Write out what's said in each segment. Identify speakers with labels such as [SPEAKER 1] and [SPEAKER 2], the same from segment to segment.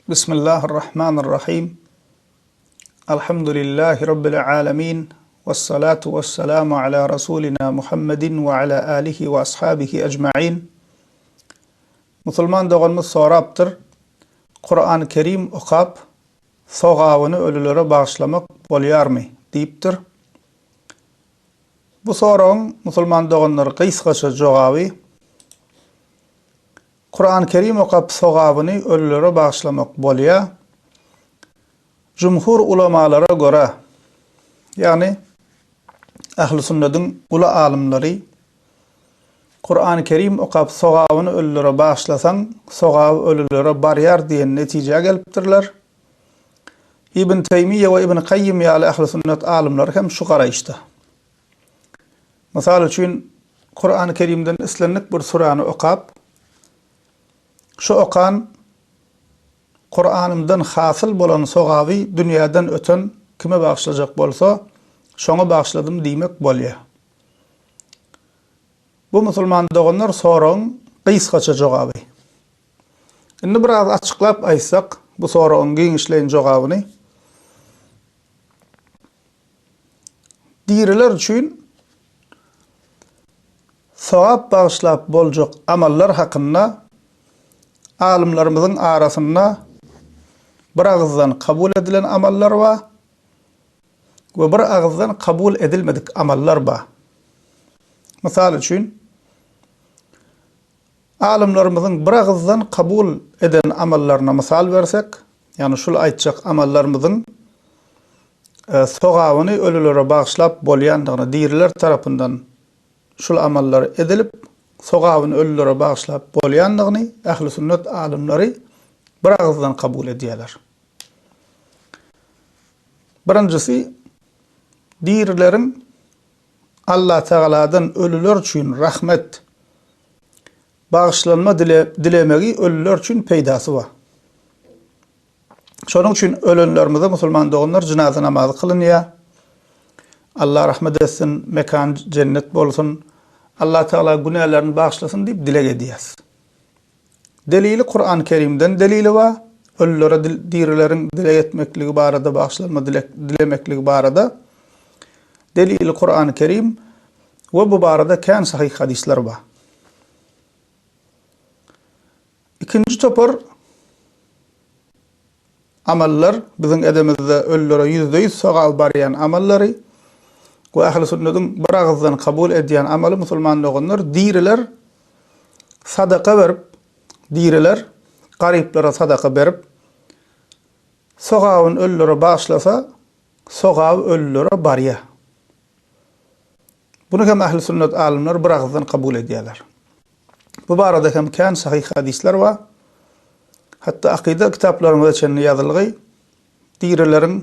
[SPEAKER 1] Bismillahirrahmanirrahim. Alhamdulillahi Rabbil alemin. Vessalatu vesselamu ala Rasulina Muhammedin ve ala alihi ve ashabihi ecma'in. Musulman doganymyz sorapdyr, Kur'an-ı Kerim okap, sogabyny ölülere bagyşlamak bolýarmy? diýipdir. Bu soragyň musulman doganlar gysgaça jogaby, Kurany Kerim okap sogabyny ölülere bagyşlamak bolýa. Jumhur ulamalara görä, ýagny Ähli Sünnediň uly alymlary Kurany Kerim okap sogabyny ölülere bagyşlasaň, sogaby ölülere barýar diýen netijä gelipdirler. Ibn Teýmiýe we Ibn Kaýýym ýaly Ähli Sünnet alymlary hem şu garaýyşda. Mysal üçin, Kurany Kerimden islendik bir süräni okap, şu okan Kuranymdan hasyl bolan sogaby dünýäden öten kime bagyşlajak bolsa, şoňa bagyşladym diýmek bolýar. Bu musulman doganlar soragyň gysgaça jogaby. Indi biraz açyklap aýtsak, bu soragyň giňişleýin jogabyny. Diriler üçin sogap bagyşlap boljak amallar hakynda alymlarymyzyň arasynda bir agyzdan kabul edilen amallar bar we bir agyzdan kabul edilmedik amallar bar. Mysal üçin, Alymlarymyzyň biragyzdan kabul eden amallaryna mysal bersek, ýagny şul aýtjak amallarymyzyň sogabyny ölülere bagyşlap bolýandygyny, diriler tarapyndan şul amallar edilip, sogabyny ölülere bagyşlap bolýandygyny ähli-sünnet alymlary biragyzdan kabul edýärler. Birinjisi, dirileriň Allatagaladan ölüler üçin rahmet, bagyşlanma dilemegi ölüler üçin peýdasy bar. Şonuň üçin ölenlerimize musulman doganlar jynaza namazy kylynýar. Allah rahmet etsin, mekan jennet bolsun, Allatagala günälerini bagyşlasyn diýip dileg edýäs. Delili Kuran Kerimden delili bar, ölülere dirileriň dileg etmekligi barada bagyşlanma dilek dilemekligi barada delili Kuran Kerim we bu barada kän sahyh hadyslar bar. Ikinji topar Amallar, biziň edemizde ölülere 100% sogap barýan amallary we ähli sünnediň bir agyzdan kabul edýän amaly musulman doganlar diriler sadaka berip, diriler garyplara sadaka berip, sogabyny ölülere bagyşlasa, sogaby ölülere barýar. Buny hem ähli sünnet alymlary bir agyzdan kabul edýärler. Bu barada hem kän sahyh hadyslar bar. Hatda akyda kitaplarymyza çenli ýazylgy, dirileriň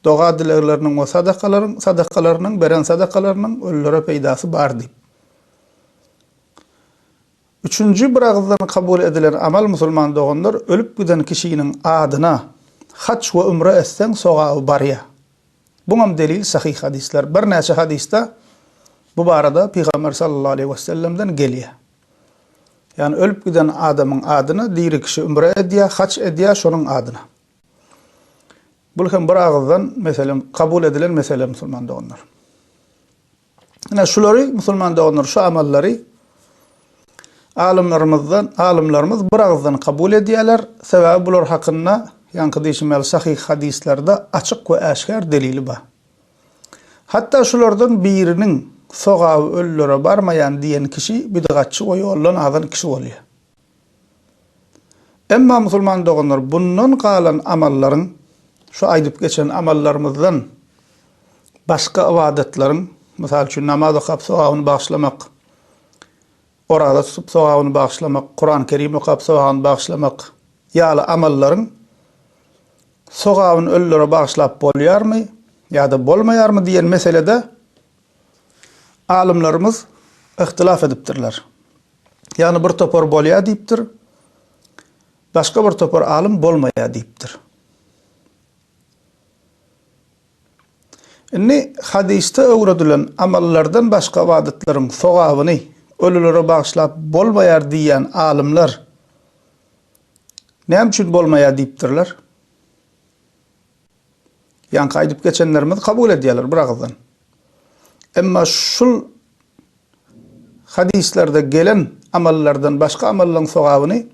[SPEAKER 1] doga dilegleriniň we sadakalaryň, sadakalarynyň, beren sadakalarynyň ölülere peýdasy bar diýip. Üçünji bir agyzdan kabul edilen amal musulman doganlar ölüp giden kişiniň adyna haç we ümre etseň sogaby barýar. Buňam delil sahyh hadyslar. Birnäçe hadysda bu barada Pygamber sallallahu aleýhi wesellemden gelýär. Ýagny ölüp giden adamyň adyna diri kişi ümre edýär, haç edýär şonuň adyna. Bul hem bir agyzdan meselem kabul edilen mesele musulman doganlar. Ine şulary musulman doganlar şu amallary alymlarymyzdan alymlarymyz bir agyzdan kabul edýärler. Sebäbi bular hakynda ýaňky diýşim ýaly sahyh hadyslarda açyk we äşgär delili bar. Hatda şulardan biriniň sogaby ölülere barmaýan diýen kişi bidgatçy we ýoldan azan kişi bolýar. Emma musulman doganlar bundan galan amallaryň şu aýdyp geçen amallarymyzdan başga ybadatlaryň, mysal üçin namaz okap sogabyny bagyşlamak, oraza tutup sogabyny bagyşlamak, Kuran Kerim okap sogabyny bagyşlamak ýaly amallaryň sogabyny ölülere bagyşlap bolýarmy ýa-da bolmaýarmy diýen meselede alymlarymyz yhtylaf edipdirler. Ýagny bir topar bolýar diýipdir, başga bir topar alym bolmaýar diýipdir. Indi hadysda öwredilen amallardan başga ybadatlaryň sogabyny ölülere bagyşlap bolmaýar diýýän alymlar. Näme üçin bolmaýar diýipdirler. Ýaňky aýdyp geçenlerimizi kabul edýärler bir agyzdan. Emma şul hadyslarda gelen amallardan başga amallaryň sogabyny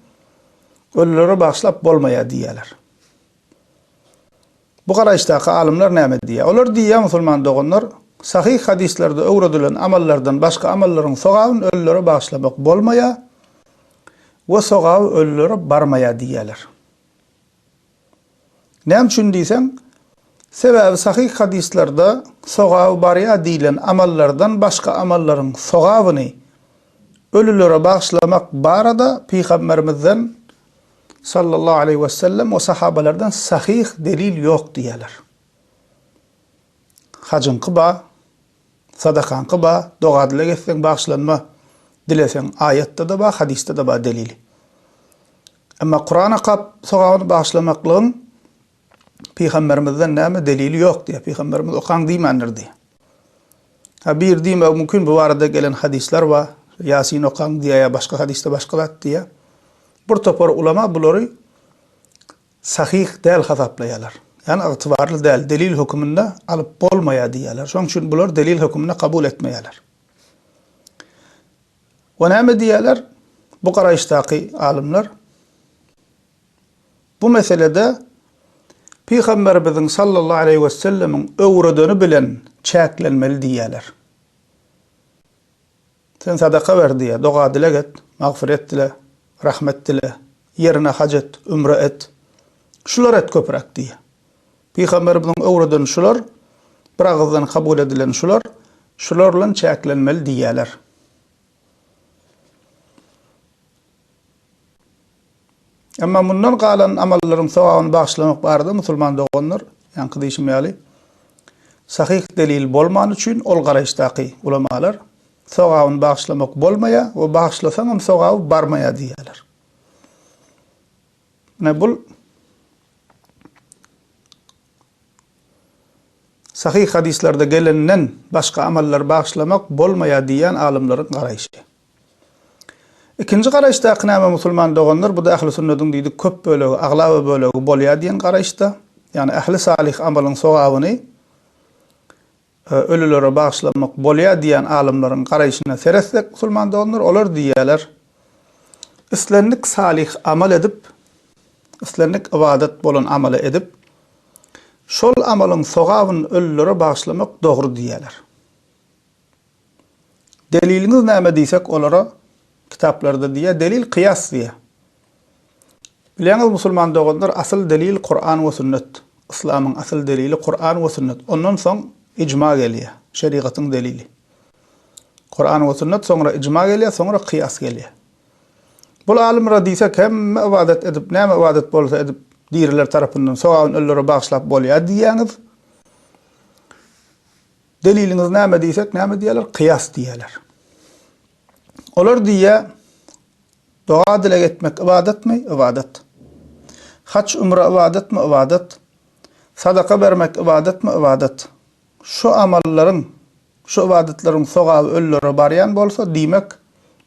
[SPEAKER 1] ölülere bagyşlap bolmaýar diýýärler. Bu garaýyşdaky alymlar näme diýýär? Olar diýýär, musulman doganlar, sahyh hadyslarda öwredilen amallardan başga amallaryň sogabyny ölülere bagyşlamak bolmaýar we sogaby ölülere barmaýar diýýärler. Näme üçin diýseň, sebäbi sahyh hadyslarda sogaby barýar diýlen amallardan başga amallaryň sogabyny ölülere bagyşlamak barada Pygamberimizden sallallahu aleýhi wesellem we sahabalardan sahyh delil ýok diýýärler. Hajyňky ba, sadakaňky ba, doga-dileg etseň bagyşlanma dileseň aýatda-da ba, hadysda-da ba delili. Emma Kuran okap sogabyny bagyşlamaklygyň Pygamberimizden näme delili ýok diýýär. Pygamberimiz okaň diýmändir diýýär. Ha bir diýmegi mümkin bu barada gelen hadyslar bar. Ýasin okaň diýýär ýa başga hadysda başga zat diýýär. Bir topar ulama bulary sahyh däl hasaplaýarlar. Ýagny ygtybarly däl, delil höküminde alyp bolmaýar diýýärler. Şonuň üçin bular delil höküminde kabul etmeýärler. We näme diýýärler? Bu garaýyşdaky alymlar Bu meselede Pygamberimiziň sallallahu aleýhi wesellemiň öwredeni bilen çäklenmeli diýýärler. Sen sadaka ber diýýär, doga-dileg et, magfyret dile, rahmet dile, ýerine haj et, ümre et. Şular et köpräk diýýär. Pygamberimiziň öwredeni şular, bir agyzdan kabul edilen şular, şular bilen çäklenmeli diýýärler. Emma mundan galan amallaryň sogabyny bagyşlamak barada musulman doganlar, ýaňky diýşim ýaly, sahyh delil bolmany üçin ol garaýyşdaky ulamalar sogabyny bagyşlamak bolmaýar we bagyşlasaňam sogaby barmaýar diýýärler. Ine bul sahyh hadyslarda gelenden başga amallary bagyşlamak bolmaýar diýýän alymlaryň garaýşy. Ikinji garaýyşdaky näme musulman doganlar bu-da ähli sünnediň diýdik köp bölegi aglaba bölegi bolýar diýen garaýyşda ýagny ähli salyh amalyň sogabyny ölülere bagyşlamak bolýar diýen alymlaryň garaýşyna seretsek musulman doganlar olar diýýärler islendik salyh amal edip islendik ybadat bolan amaly edip şol amalyň sogabyny ölülere bagyşlamak dogry diýýärler. Deliliňiz näme diýsek olara kitaplarda diýýär delil kyýas diýýär. Bilýäňiz musulman doganlar asyl delil Kuran we sünnet. Yslamyň asyl delili Kuran we sünnet. Ondan soň ijma gelýär. Şerigatyň delili. Kuran we sünnet soňra ijma gelýär, soňra kyýas gelýär. Bul alymlara diýsek hemme ybadat edip näme ybadat bolsa edip diriler tarapyndan sogabyny ölülere bagyşlap bolýar diýýäňiz. Deliliňiz näme diýsek, näme diýerler? Kyýas diýerler. Olar diýýär, doga-dileg etmek ybadatmy? Ybadat. Haç, ümre ybadatmy? Ybadat. Sadaka bermek ybadatmy? Ybadat. Şu amallaryň, şu ybadatlaryň sogaby ölülere barýan bolsa, diýmek,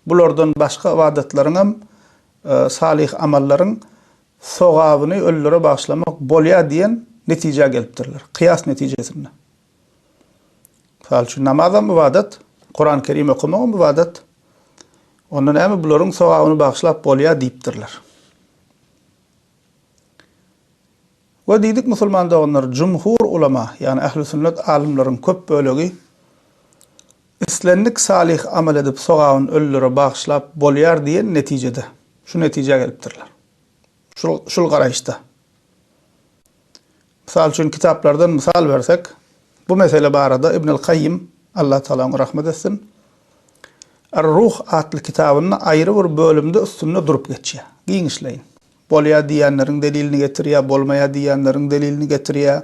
[SPEAKER 1] bulardan başga ybadatlaryňam, salyh amallaryň sogabyny ölülere bagyşlamak bolýar diýen netijä gelipdirler. Kyýas netijesinde. Mysal üçin, namazam ybadat, Kuran Kerim okamagam ybadat. Onda näme bularyň sogabyny bagyşlap bolýar diýipdirler. We diýdik musulman doganlar, jumhur ulama, ýagny ähli sünnet alymlaryň köp bölegi islendik salyh amal edip sogabyny ölülere bagyşlap bolýar diýen netijede, şu netijä gelipdirler. Şul, şul garaýyşda. Mysal üçin kitaplardan mysal bersek, bu mesele barada Ibnül Kaýýim, Allah Tagala oňa rahmet etsin, Er-Ruh atly kitabynda aýry bir bölümde üstünde durup geçýär. Giňişleýin. Bolýar diýýänleriň delilini getirýär, bolmaýar diýýänleriň delilini getirýär.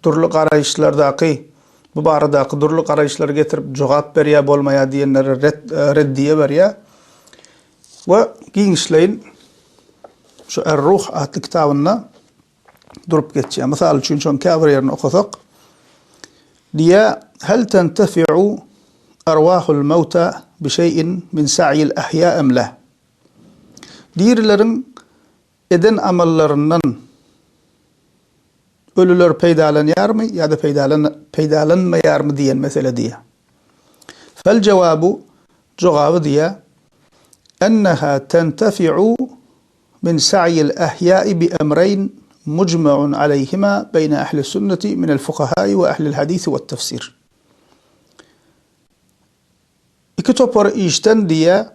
[SPEAKER 1] Dürli garaýyşlardaky bu baradaky dürli garaýyşlary getirip jogap berýär, bolmaýar diýenlere ret, reddiýe berýär. We giňişleýin şu Er-Ruh atly kitabynda durup geçýär. Mysal üçin şoň käbir ýerini okasak, diýýär, Hel tentefi'u arwahul mawta bi şeý'in min sa'yil ahýa em la? Dirileriň. eden amallaryndan ölüler peýdalanýarmy ýa-da peýdalanmaýarmy diýen mesele diýýär. Fel jewabu, jogaby diýýär, enneha tentefi'u min sa'ýil ahýa'i bi emreýn mujma'un aleýhima beýne ehli sünneti minel fukaha'i we ehlil hadisi we't-tefsir. Iki topar işden diýýär,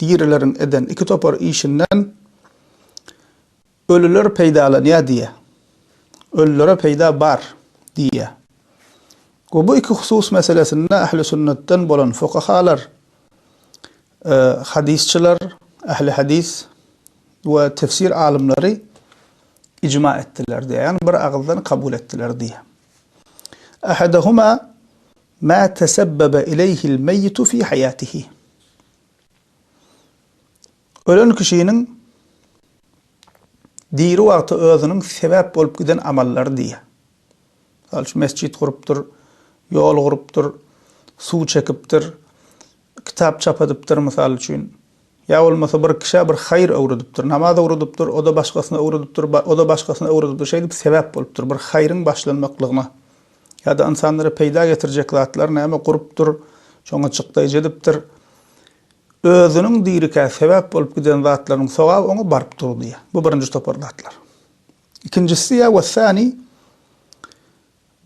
[SPEAKER 1] dirileriň eden iki topar işinden ölüler peýdalanýar diýýär. Ölülere peýda bar diýýär. We bu iki husus meselesinde ähli sünnetden bolan fukahalar, hadysçylar, ähli hadys we tefsir alymlary ijma etdiler diýýär. Ýagny bir agyzdan kabul etdiler diýýär. Ahadahuma Ma tesebbebe ileyhil meyyitu fi hayatihi. Ölen kişiniň diri wagty özüniň sebäp bolup giden amallary diýýär. Mysal üçin mesjit gurupdyr, ýol gurupdyr, suw çekipdir, kitap çap edipdir mysal üçin. Ýa bolmasa bir kişä bir haýyr öwredipdir, namaz öwredipdir, o-da başgasyna öwredipdir, o-da başgasyna öwredipdir, şeýdip sebäp bolupdyr bir haýryň başlanmaklygyna. Ýa-da ynsanlara peýda getirjek zatlar näme gurupdyr, şoňa çykdaýjy edipdir. Özüniň dirikä sebäp bolup giden zatlaryň sogaby oňa baryp dur diýýär. Bu birinji topar zatlar. Ikinjisi ýa we-sani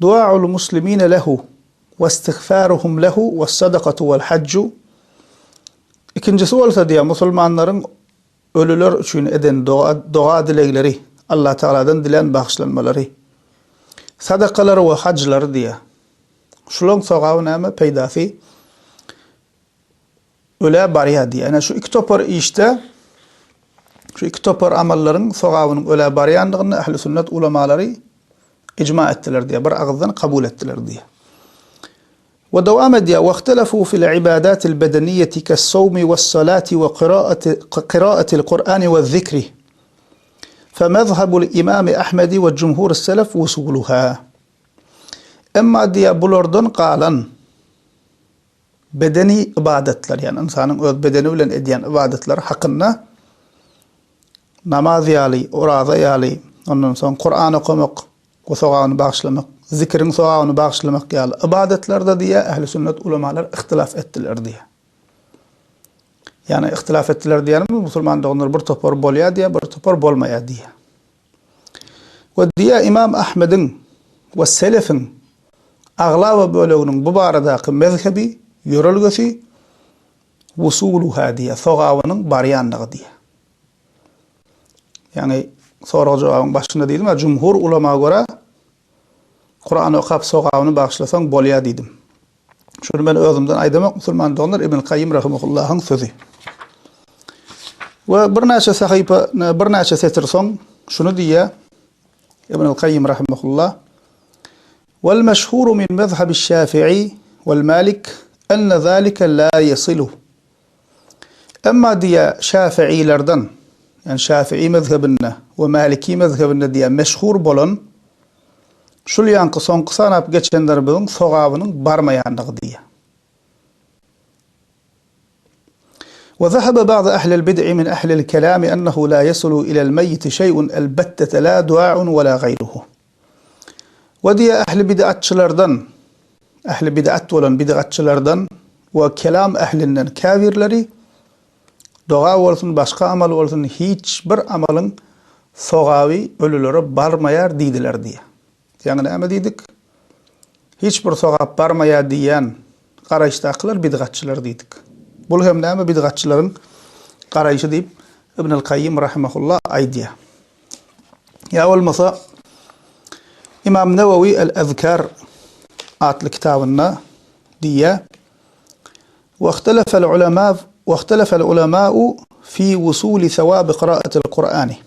[SPEAKER 1] duaul muslimine lehu we istigfaruhum lehu we-sadakatu wel-hajju. Ikinjisi bolsa diýýär, musulmanlaryň Ölüler üçin eden doga-dilegleri, Allatagaladan dilän bagyşlanmalary, sadakalary we hajlary diýýär. Şularyň sogaby näme, peýdasy ölä barýar diýýär. Ine şu iki topar işde, şu iki topar amallaryň sogabynyň ölä barýandygyny ähli sünnet ulamalary ijma etdiler diýýär, bir agyzdan kabul etdiler diýýär. We dowam edýär, Wahtelefû fil ibadatil bedeniýeti kes-sowmi wes-salati we kiraetil Kur'ani wez-zikri. Femezhabul imami Ahmedi we jumhurus-selef wusuluha. Emma diýýär, bulardan galan bedeni ybadatlar, ýagny ynsanyň öz bedeni bilen edýän ybadatlary hakynda namaz ýaly, oraza ýaly, ondan soň Kuran okamak, we sogabyny bagyşlamak, zikiriň sogabyny bagyşlamak ýaly ybadatlarda diýýär, ähli sünnet ulamalar yhtylaf etdiler diýýär. Ýagny yhtylaf etdiler diýýänimiz musulman doganlar bir topar bolýar diýýär, bir topar bolmaýar diýýär. We diýýär Imam Ahmediň we selefiň aglaba böleginiň bu baradaky mezhebi, ýörelgesi wusuluha diýýär, sogabynyň barýandygy diýýär. Ýagny sorag-jogabyň başynda diýdim-ä, jumhur ulama görä Kurany okap sogabyny bagyşlasaň bolýar diýdim. Şuny men özümden aýdamok, musulman doganlar, Ibn Kaýym rahimahullahyň sözi. We birnäçe sahypa, birnäçe setir soň şuny diýýär Ibn Kaýym rahimahullah: Wal meşhuru min mezhabi Şafii wal Malik enne zalika la yasilu. Emma diýýär, şäfiilerden, ýagny şäfii mezhebinde we mäliki mezhebinde diýýär, meşhur bolan şul ýaňky soňky sanap geçenlerimiziň sogabynyň barmaýandygy diýýär. We zehebe ba'd ahlil bid'i min ahlil kelami ennehu la yesulu ilel meyyiti şey'un elbettete la dua'un we la gaýruhu. We diýýär, ähli bid'atçylardan, ähli bid'at bolan bid'atçylardan we kelam ählinden käbirleri, doga bolsun, başga amal bolsun, hiç bir amalyň sogaby ölülere barmaýar diýdiler diýýär. Ýaňy näme diýdik? Hiç bir sogap barmaýar diýýän garaýyşdakylar bidgatçylar diýdik. Bul hem näme bidgatçylaryň garaýşy diýip Ibnül Kaýýym rahimehullah aýdýar. Ýa bolmasa Imam Newewi El-Ezkar atly kitabynda diýýär, Wahtelefel ulema wahtelefel ulema'u fi wusuli sewabi kyraatil Kur'ani.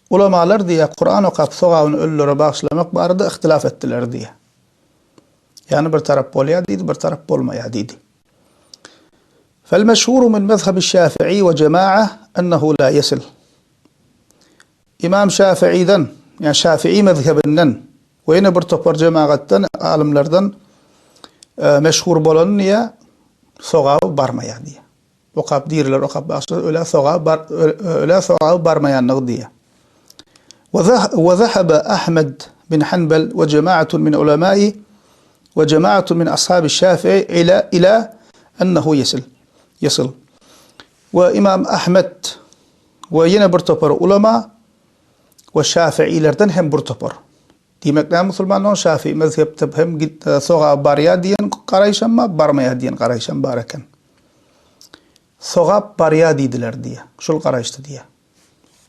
[SPEAKER 1] Ulamalar diýýär, Kuran okap sogabyny ölülere bagyşlamak barada ihtilaf etdiler diýýär. Ýagny bir tarap bolýar diýdi, bir tarap bolmaýar diýdi. Fel meşhuru min mezhebi Şafii we jema'a ennehu la yesil. Ymam Şafiiden, ýagny Şafii mezhebinden we ýene bir topar jemagatdan, alymlardan meşhur bolany diýýär, sogaby barmaýar diýýär. Okap diriler okap bagyşlasa ölä sogaby bar ölä sogaby barmaýandygy diýýär. We zahaba Ahmed bin Hanbal we jemaatun min ulamai we jemaatun min ashabi Şafii ila ila ennehu yesil. Yesil. We Imam Ahmed we ýene bir topar ulama we Şafiilerden hem bir topar. Diýmek näme musulmanlaryň Şafii mezhepde hem sogaby barýar diýen garaýşam bar, barmaýar diýen garaýşam bar eken. Sogap barýar diýdiler diýýär. Şul garaýyşda diýýär.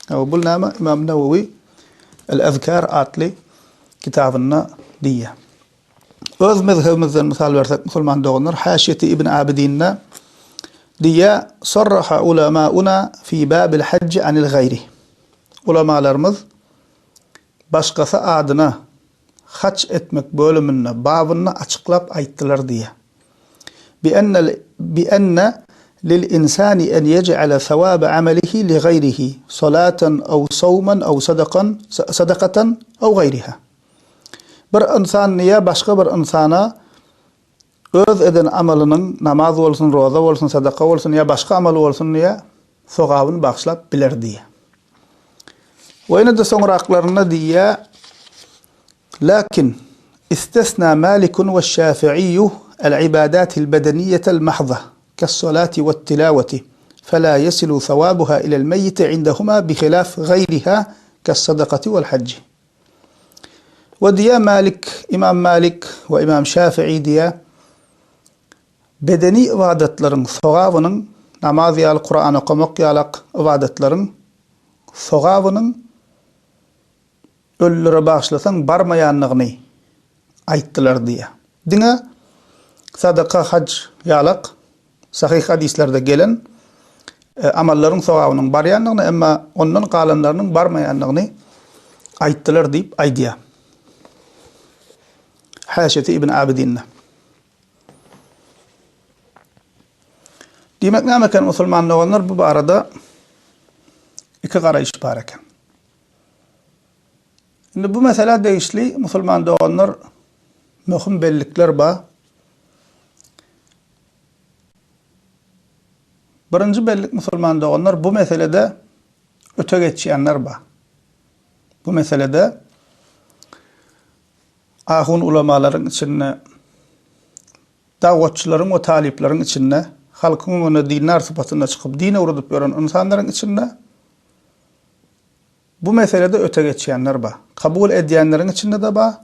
[SPEAKER 1] Hawa, bul näme? Imam Nawawi El-Azkar atly kitabynda diýýär. Öz mezhebimizden mysal bersek, musulman doganlar, Haşiýeti Ibn Abidinde diýýär, Sarraha ulamauna fi babil hajji anil gaýri. Ulamalarymyz başgasy adyna haç etmek bölüminde, babynda açyklap aýtdylar diýýär. Bi enne bi enne lil insani en yej'ale sawabe amelihi li gaýrihi, salatan aw sawman aw sadakan sadakatan aw gaýriha. Bir ynsan diýýär, başga bir ynsana öz eden amalynyň, namaz bolsun, roza bolsun, sadaka bolsun ýa başga amal bolsun diýýär, sogabyny bagyşlap biler diýýär. We ýene-de soňraklarynda diýýär, Lakin istesna Malikun we Şafi'iyyu el-ibadatil bedeniýetel mahza kes-salati wet-tilawati fela yesilu sawabuha ilel meýiti indehuma bihilaf gaýriha kes-sadakati wel-hajji. We diýýär Malik, Imam Malik we Imam Şafii diýýär, bedeni ybadatlaryň sogabynyň, namaz ýaly, Kuran okamak ýalak ybadatlaryň sogabynyň ölülere bagyşlasaň barmaýandygyny aýtdylar diýýär. Diňe sadaka, haj ýalak Sahyh hadyslarda gelen amallaryň sogabynyň barýandygyny, emma ondan galanlarynyň barmaýandygyny aýtdylar diýip aýdýar. Haşiýeti Ibn Abidinde. Diýmek näme eken musulman doganlar bu barada iki garaýyş bar eken. Indi bu meselä degişli musulman doganlar möhüm bellikler bar. Birinji bellik musulman doganlar bu meselede öte geçýänler bar. Bu meselede ahun ulamalaryň içinde dawatçylaryň we talyplaryň içinde halkyň öňünde dindar sypatynda çykyp din öwredip ýören ynsanlaryň içinde bu meselede öte geçýänler bar. Kabul edýänleriň içinde-de bar,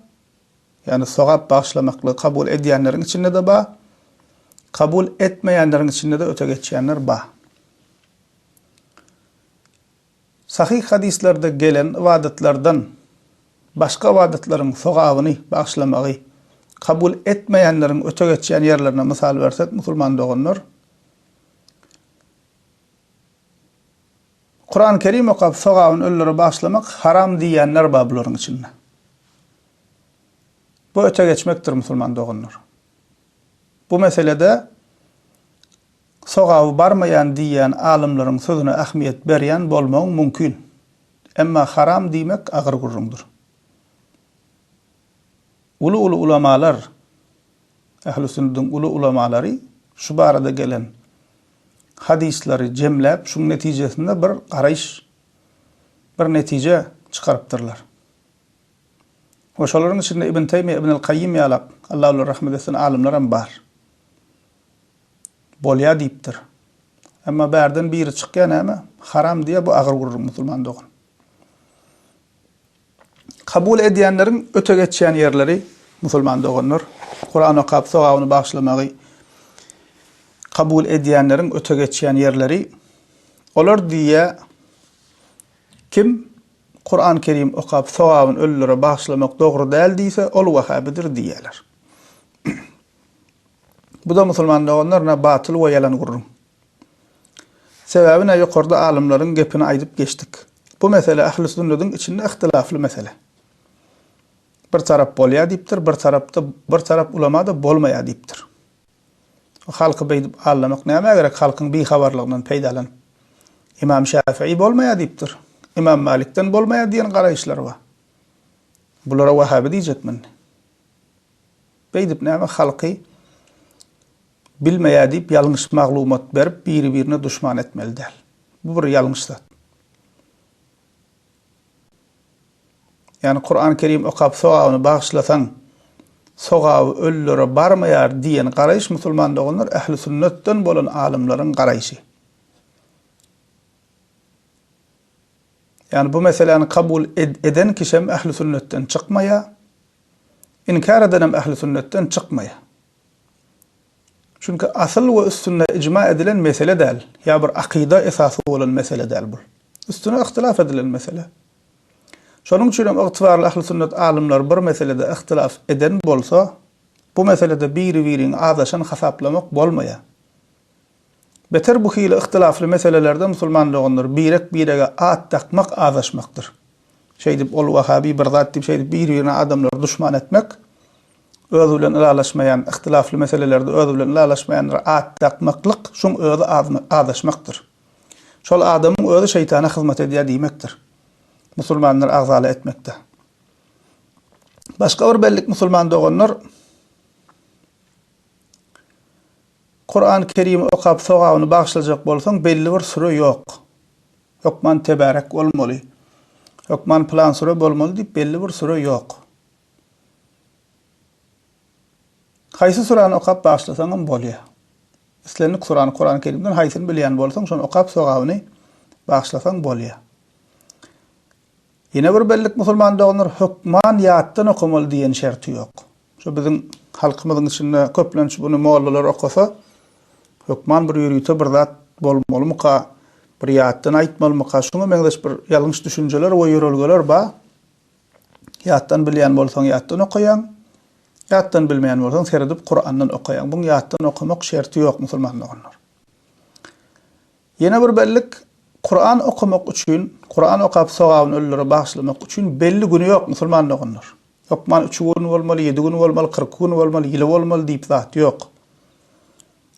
[SPEAKER 1] Ýagny sogap bagyşlamaklygy kabul edýänleriň içinde-de bar, kabul etmeýänleriň içinde-de öte geçýänler bar. Sahyh hadyslarda gelen ybadatlardan başga ybadatlaryň sogabyny bagyşlamagy kabul etmeýänleriň öte geçýän ýerlerine mysal bersek, musulman doganlar, Kuran Kerim okap sogabyny ölülere bagyşlamak haram diýýänler bar bularyň içinde. Bu öte geçmekdir musulman doganlar. Bu meselede sogaby barmaýan diýýän alymlaryň sözüne ähmiýet berýän bolmagyň mümkin. Emma haram diýmek agyr gürrüňdir. Uly-uly ulamalar Ähli sünnediň uly ulamalary şu barada gelen hadyslary jemläp, şuň netijesinde bir garaýyş, bir netije çykarypdyrlar. We şolaryň içinde Ibn Teýmiýe, Ibn el-Kaýýim ýalak, Allah olara rahmet etsin, alymlaram bar. Bolýar diýipdir. Emma bärden biri çykýar näme? Haram diýýär, bu agyr gürrüň musulman dogan. Kabul edýänleriň öte geçýän ýerleri, musulman doganlar, Kuran okap sogabyny bagyşlamagy kabul edýänleriň öte geçýän ýerleri, olar diýýär, kim Kuran Kerim okap sogabyny ölülere bagyşlamak dogry däl diýse, ol wahabidir diýýärler. Bu-da musulman doganlar na batyl we ýalan gürrüň. Sebäbi nä ýokarda alymlaryň gepini aýdyp geçdik. Bu mesele ähli sünnediň içinde yhtylafly mesele. Bir tarap bolýar diýipdir, bir tarapda bir tarap ulama-da bolmaýar diýipdir. Halky beýdip aldamak nämä gerek halkyň bihabarlygyndan peýdalanyp. Imam Şafii bolmaýar diýipdir. Imam Malikden bolmaýar diýen garaýyşlar bar. Bulara wahabi diýjekmi indi? Beýdip näme halky. Bilmeýär diýip ýalňyş maglumat berip biri-birine duşman etmeli däl. Bu bir ýalňyş zat. Ýagny Kurany Kerim okap sogabyny bagyşlasaň sogaby ölülere barmaýar diýen garaýyş musulman doganlar ähli sünnetden bolan alymlaryň garaýşy. Ýagny bu meseläni kabul eden kişem ähli sünnetden çykmaýar, inkär edenem ähli sünnetden çykmaýar. Çünki asyl we üstünde ijma edilen mesele däl, ýa bir akyda esasy bolan mesele däl bul. Üstüne yhtylaf edilen mesele. Şonuň üçin hem ygtybarly ähli sünnet alymlary bir meselede yhtylaf eden bolsa, bu meselede biri-biriňi azaşan hasaplamak bolmaýar. Beter bu hili yhtylafly meselelerde musulman doganlar birek-birege at dakmak azaşmakdyr. Şeýdip ol wahabi bir zat diýip şeýdip bir-birine adamlary duşman etmek, özi bilen ylalaşmaýan, yhtylafly meselelerde özi bilen ylalaşmaýanlara at dakmaklyk şuň özi azaşmakdyr. Şol adamyň özi şeýtana hyzmat edýär diýmekdir. Musulmanlary agzala etmekde. Başga bir bellik musulman doganlar Kurany Kerimi okap sogabyny bagyşlajak bolsaň belli bir süre ýok. Hökman Tebärek bolmaly. Hökman pylan süre bolmaly diýip belli bir süre ýok. Haýsy sürany okap bagyşlasaňam bolýar. Islendik sürany Kurany Kerimden haýsyny bilýän bolsaň şony okap sogabyny bagyşlasaň bolýar. Ýene bir bellik musulman doganlar hökman ýatdan okamaly diýen şerti ýok. Şu biziň halkymyzyň içinde köplenç muny mollalar okasa hökman bir ýörite bir zat bolmalymyka, bir ýatdan aýtmalymyka şuňa meňzeş bir ýalňyş düşünjeler we ýörelgeler bar. Ýatdan bilýän bolsaň ýatdan okaýaň, ýatdan bilmeýän bolsaň seredip Kurandan okaýaň. Buň ýatdan okamak şerti ýok musulman doganlar. Ýene bir bellik, Kuran okamak üçin, Kuran okap sogabyny ölülere bagyşlamak üçin belli güni ýok musulman doganlar. Hökman üç gün bolmaly, ýedi gün bolmaly, 42 gün bolmaly, ýyly bolmaly diýip zat ýok.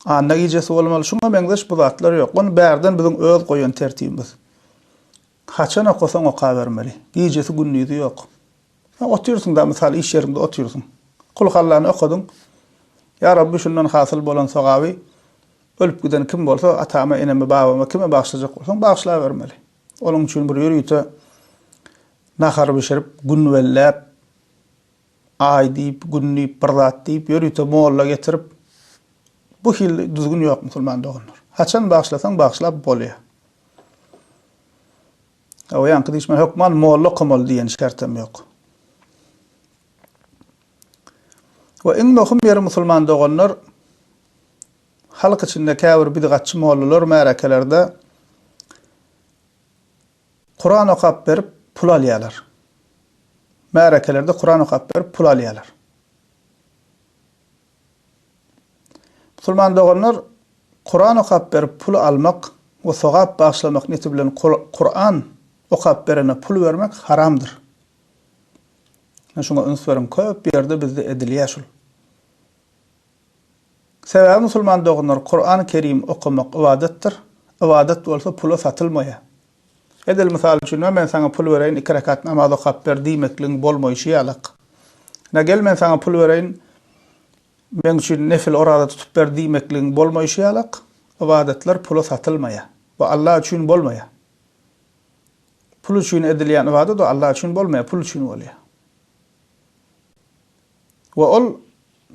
[SPEAKER 1] Anna gijesi bolmaly, şuňa meňzeş bu zatlar ýok. Ony bärden biziň öz goýan tertibimiz. Haçan okasaň okabermeli. Gijesi gündizi ýok. Otyrsyň da mysal iş ýeriňde otyrsyň. Kulhallany okadyň. Ýa Rabbi şundan hasyl bolan sogaby ölüp giden kim bolsa atama, eneme, babama kime bagyşlajak bolsaň bagyşlabermeli. Onuň üçin bir ýörite nahar bişirip, gün belläp, aý diýip, gün diýip, bir zat diýip, ýörite molla getirip bu hili düzgün ýok musulman doganlar. Haçan bagyşlasaň bagyşlap bolýar. O ýaňky diýişme hökman molla okamaly diýen şertem ýok. We iň möhüm ýeri musulman doganlar halk içinde käbir bidgatçy mollalar märekelerde Kuran okap berip pul alýarlar. Märekelerde Kuran okap berip pul alýarlar. Musulman doganlar Kuran okap berip pul almak we sogap bagyşlamak niýeti bilen Kuran okap berene pul bermek haramdyr. Ine şuňa üns beriň köp ýerde bizde edilýär şul. Sebäbi musulman doganlar Kuran Kerim okamak ybadatdyr, ybadat bolsa pula satylmaýar. Edil mysal üçin men saňa pul bereýin iki rekat namaz okap ber diýmekligiň bolmaýşy ýalak. Ine gel men saňa pul bereýin meň üçin nefil oraza tutup ber diýmekligiň bolmaýşy ýalak, ybadatlar pula satylmaýar. Bu Allah üçin bolmaýar. Pul üçin edilýän ybadat o Allah üçin bolmaýar, pul üçin bolýar. We ol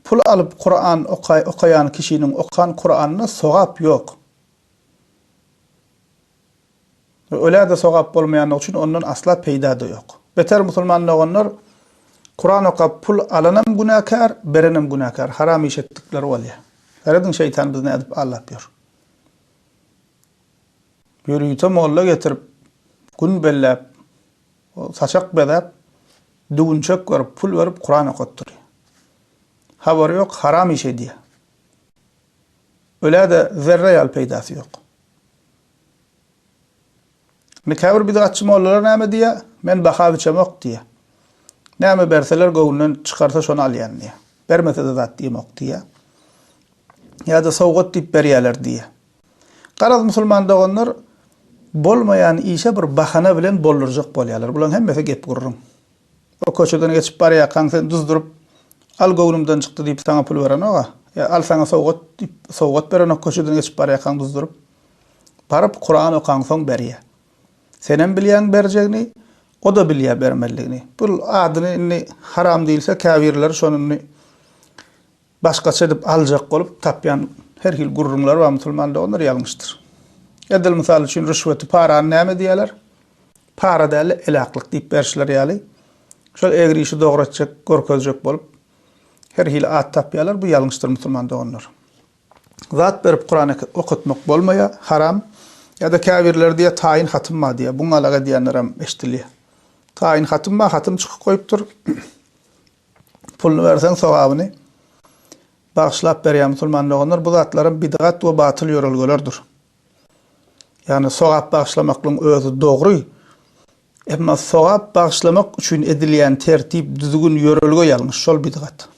[SPEAKER 1] pul alyp Kuran okaýan kişiniň okan Kuranynda sogap ýok. We ölä-de sogap bolmaýanlygy üçin ondan asla peýda-da ýok. Beter musulman doganlar Kuran okap pul alanam günäkär, berenem günäkär, haram iş etdikleri bolýar. Serediň şeýtan bizi nädip aldap ýör. Ýörite molla getirip, gün belläp, saçak bezäp, düwünçek berip, pul berip Kuran okatdyrýar. Habary ýok, haram iş edýär. Ölä-de zerre ýaly peýdasy ýok. Indi käbir bidgatçy mollalar näme diýýär? Men baha biçemok diýýär. Näme berseler göwnünden çykarsa şony alýan diýýär. Bermese-de zat diýemok diýýär. Ýa-da sowgat diýip berýärler diýýär. Garaz musulman doganlar bolmaýan işe bir bahana bilen boldurjak bolýarlar. Bularyň hemmesi gep-gürrüň. O köçeden geçip barýarkaň sen duzduryp, al göwnümden çykdy diýip saňa pul berenok-a. Ýa al saňa sowgat diýip, sowgat berenok köçeden geçip barýarkaň duzduryp. Baryp Kuran okaňsoň berýär. Senem bilýäň berjegini, o-da bilýär bermelidigini. Bul adyny indi haram diýilse käbirleri şony indi başgaça edip aljak bolup tapýan her hili gürrüňler bar musulman doganlar ýalňyşdyr. Edil mysal üçin rüşweti parany näme diýýärler? Para däl-de elaklyk diýip berişleri ýaly şol egri işi dogry etjek, görkezjek bolup her hili at tapýarlar bu ýalňyşdyr musulman doganlar. Zat berip Kuran okatmak bolmaýar, haram. Ýa-da käbirleri diýýär taýyn hatym bar diýýär. Buňalak edýänlerem eşidilýär. Taýyn hatym bar, hatym çykyp goýupdyr. Puluny berseň sogabyny bagyşlap berýär musulman doganlar. Bu zatlaram bidgat we batyl ýörelgelerdir. Ýagny sogap bagyşlamaklygyň özi dogry. Emma sogap bagyşlamak üçin edilýän tertip, düzgün, ýörelge ýalňyş, şol bidgat.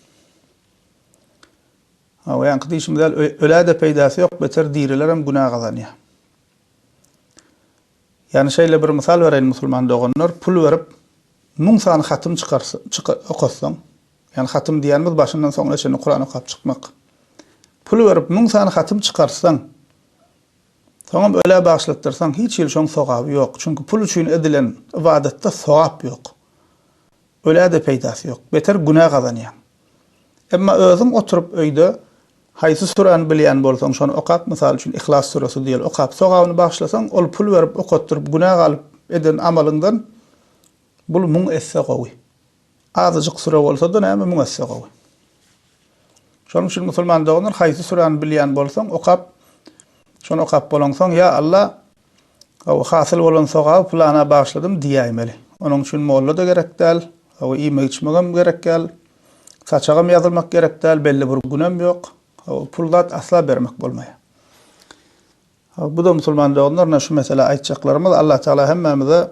[SPEAKER 1] Hawa, ýaňky diýşimiz ýaly, ölä-de peýdasy ýok, beter dirilerem günä gazanýar. Ýagny şeýle bir mysal bereýin musulman doganlar, pul berip müň sany hatym çykarsa, çyk, okatsaň, ýagny hatym diýýänimiz başyndan soňuna çenli Kuran okap çykmak. Pul berip müň sany hatym çykartsaň, soňam ölä bagyşlatdyrsaň, hiç hili şoň sogaby ýok. Çünki pul üçin edilen ybadatda sogap ýok. Ölä-de peýdasy ýok. Beter günä gazanýaň. Emma özüň oturyp öýde haýsy süräni bilýän bolsaň şony okap mysal üçin Ihlas süresi diýeli okap sogabyny bagyşlasaň ol pul berip okatdyryp günä galyp eden amalyňdan bul müň esse gowy. Azajyk süre bolsada näme müň esse gowy. Şonuň üçin musulman doganlar haýsy süräni bilýän bolsaň okap şony okap bolaňsoň ýa Alla Hawa, hasyl bolan sogaby pylana bagyşladym diýäýmeli. Onuň üçin molla-da gerek däl, hawa, iýmek-içmegem gerek däl, saçagam ýazylmak gerek däl, belli bir günem ýok. Hawa, pul zat asla bermek bolmaýar. Hawa, bu-da musulman doganlar, ine şu mesele aýtjaklarymyz. Allatagala hemmämize.